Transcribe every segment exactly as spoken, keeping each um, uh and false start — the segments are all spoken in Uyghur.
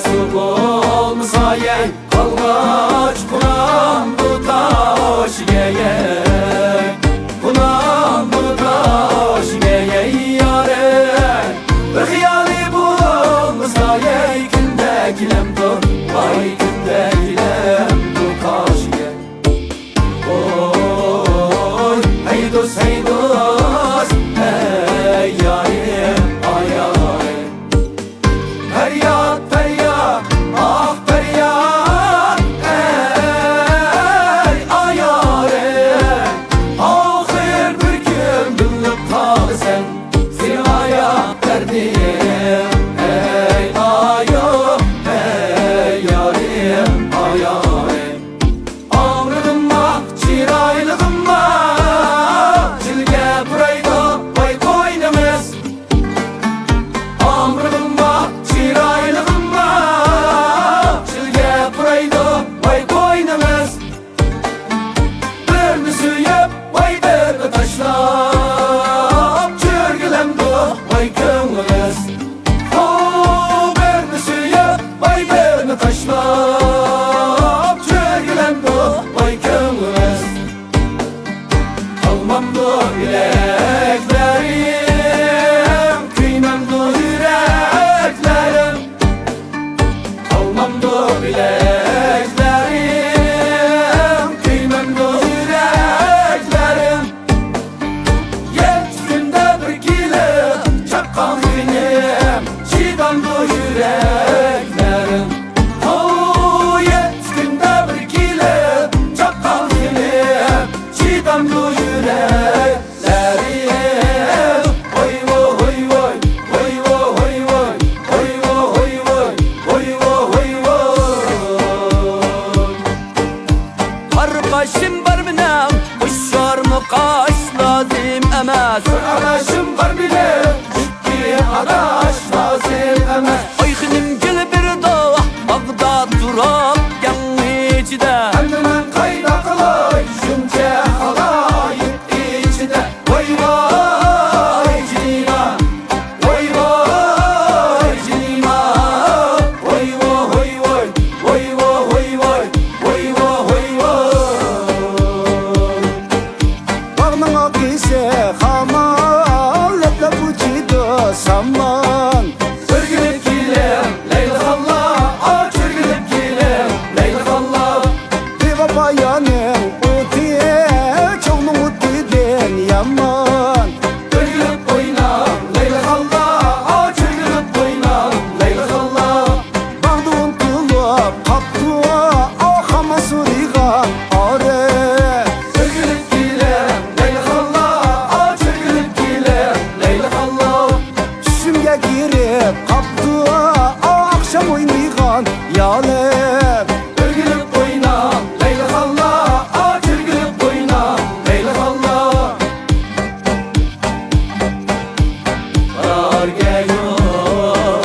سۇ بولمىسا يەي، قالغاچ قۇنامدۇ تاشىگە يەي، قۇنامدۇ تاشىگە يەي يارەي. بىر خىيالى بولمىسا يەي، كۈندە كېلەمدۇ، ۋاي كۈندە كېلەمدۇ قاشىگە. ۋوي، ھەي دوست، ھەي دوست، ھەي يارىم، ئاي يارىم. پەرياد، پەرياد، ئاھ پەرياد، ئەي ئاي يارىم. ئاخىر بىر كۈن بىلىپ قالىسەن، سېنىڭ ئاياق دەردىم، ئەي ئايۇ، ئەي يارىم، ئاي يارىم. ئامرىغىمما، چىرايلىغىمما، چىلگە پۇرايدۇ، ۋاي قوينىڭىز. ئامرىغىمما، چىرايلىغىمما، چىلگە پۇرايدۇ، ۋاي قوينىڭىز. بىرنى سۆيۈپ، ۋاي بىرنى تاشلاپ، چۆرگىلەمدۇ، ۋاي كۆڭلىڭىز. ھو، بىرنى سۆيۈپ، ۋاي بىرنى تاشلاپ، چۆرگىلەمدۇ، ۋاي كۆڭلىڭىز. قالمامدۇ بىلەكلىرىم، كۆيمەمدۇ يۈرەكلىرىم. قالمامدۇ بىلەكلىرىم، كۆيمەمدۇ يۈرەكلىرىم. يەتتە كۈندە بىر كېلىپ چاققان خېنىم، چىدامدۇ يۈرەكلىرىم. ھو، يەتتە كۈندە بىر كېلىپ چاققان خېنىم، چىدامدۇ يۈرەكلىرىم. ھوي ۋو، ھوي ۋوي، ھوي ۋو، ھوي ۋوي، ھوي ۋو، ھوي ۋوي، ھوي ۋو، ھوي ۋوي. قارا قاشىم بار مېنىڭ، ئۇششارمۇ قاش لازىم ئەمەس. قارا قاشىم بار مېنىڭ، ئىككى ئاداش لازىم ئەمەس. ئاي خېنىم گۈل بېرىدۇ، باغدا تۇرۇپ يەڭ ئىچىدە. ئەمدى مەن قايدا قىلاي شۇنچە خالايىق ئىچىدە؟ ۋاي ۋاي جېنىما، ۋاي ۋاي جېنىما، ۋاي ۋاي ۋاي ۋاي، ۋاي ۋاي ۋاي ۋاي، ۋاي ۋاي ۋاي ۋاي. باغنىڭ ئاقىسى خامان، لەپ-لەپ ئۇچىدۇ سامان. ئۆرگىلىپ كېلىڭ لەيلىخانلار، ئاچ ئۆرگىلىپ كېلىڭ لەيلىخانلار. بىۋاپا يارنىڭ ئوتى، چوغنىڭ ئوتىدىن يامان. ئۆرگىلىپ ئويناڭ لەيلىخانلار، ئاچ ئۆرگىلىپ ئويناڭ لەيلىخانلار. باغدا ئۇنتۇلۇپ قاپتۇ، ئاھ خامان سورىغان ئارىپ. ئۆرگىلىپ كېلىڭ لەيلىخانلار، ئاچ ئۆرگىلىپ كېلىڭ لەيلىخانلار. چۈشۈمگە كىرىپ قاپتۇ، ئاخشام ئوينىغان يالىپ. ئۆرگىلىپ ئويناڭ لەيلىخانلار، ئاچ ئۆرگىلىپ ئويناڭ لەيلىخانلار. باراركەن يولۇڭ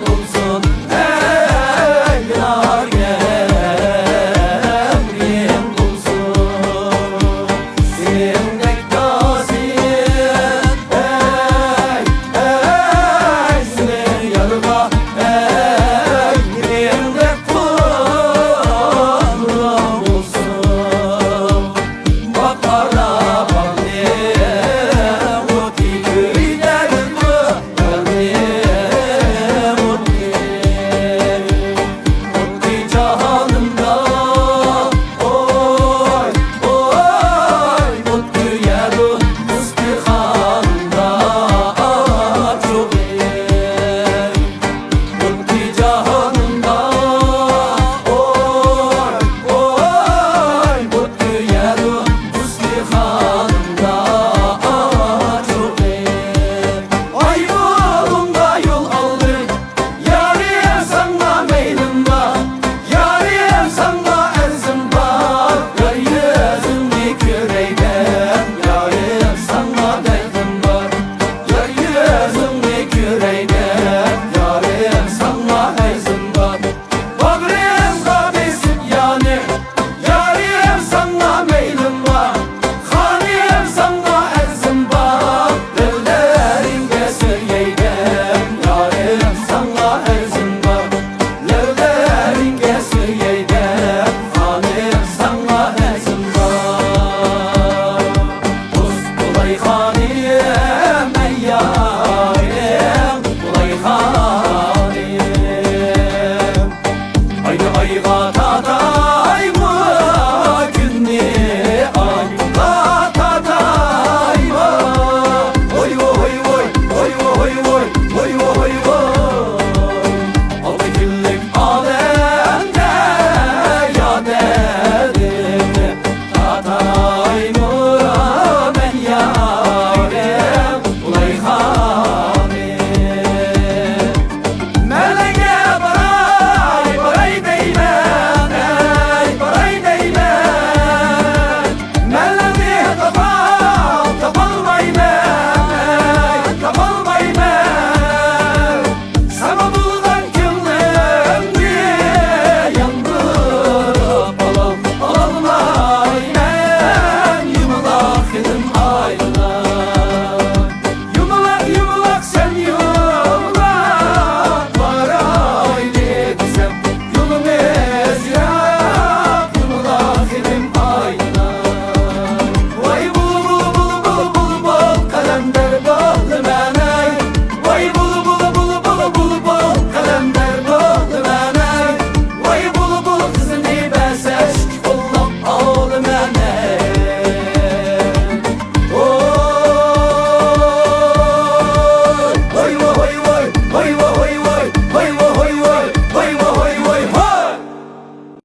بولسۇن، ئەي باراركەن ئەمرىڭ بولسۇن. سېنىڭدەك تاسىر، ئەي، ئەي، سېنىڭ يارغا، ئەي،